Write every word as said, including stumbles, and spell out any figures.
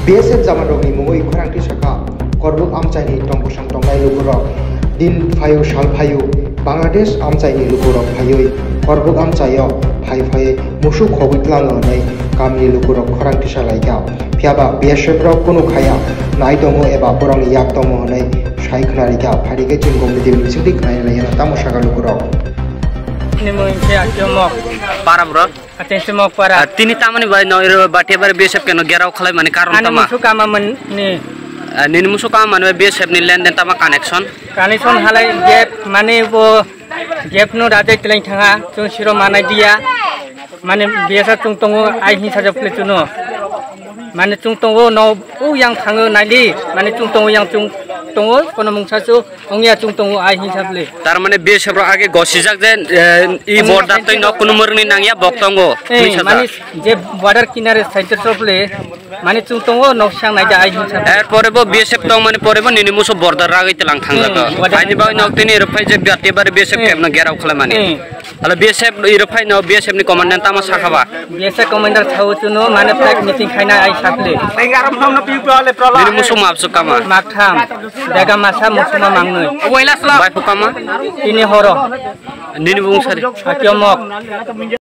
B S F jamanrokni mungwi khorang tisakha Korbuk amchaini tongkosong tongnai lukurok. Din phaio sal phaio Bangladesh amchaini lukurok phaiwi Korbuk amchaio phai phai musuk khogwi tlango hwnwi kamini lukurok khorang tisa laikha. Phiyaba B S F rok kunu khaya nai tongo eba borokni yak tongo hwnwi sai khna rikha. Phaidi khe chwng gomni tei bisingtwi khnai laiyana tamo saka lukurok. Ni mung khe Akyomok. Para bro. Ateng se mok para. Ah, tini tamani bai no iro bati bar B S F keno gerao khalai mani karon Ani tama. Musu kama man ni. Ah, nini musu kama mani bai B S F ni lenden tama connection. Connection halai gap mani bo gap no rajai teleng thanga chung siro manai dia. Mani B S F chung tongo ai hinsa jok le chuno. Mani chung tongo no u yang thango naili. Mani chung tongo yang chung tongo kono mungsa su. Ongya chung tongo ai hinsap le. Tar mane B S F rok age gosijak je, eh, i border twi nok kunu murni nangya bok tongo. Eh, hinsa mani jak. Je border kinare center sop le, mani chung tongo nok sang naija ai hinsap. Er pore bo B S F tong mani pore bo nini muso border ragwi telang thangjak. Eh, border. Aini bagwi nok tini rwphai je biati bare B S F eh, camp no gerao khlai mani. Eh. Hala B S F iro phai no B S F ni commandant tama sakha ba. B S F commander thau chuno mane flag meeting khaina ai saple. Nini musu map su kama. Maktham. Dega masa musu ma mangnoi. Bai fu kama. Ini horo. Nini bung sari. Akyomok.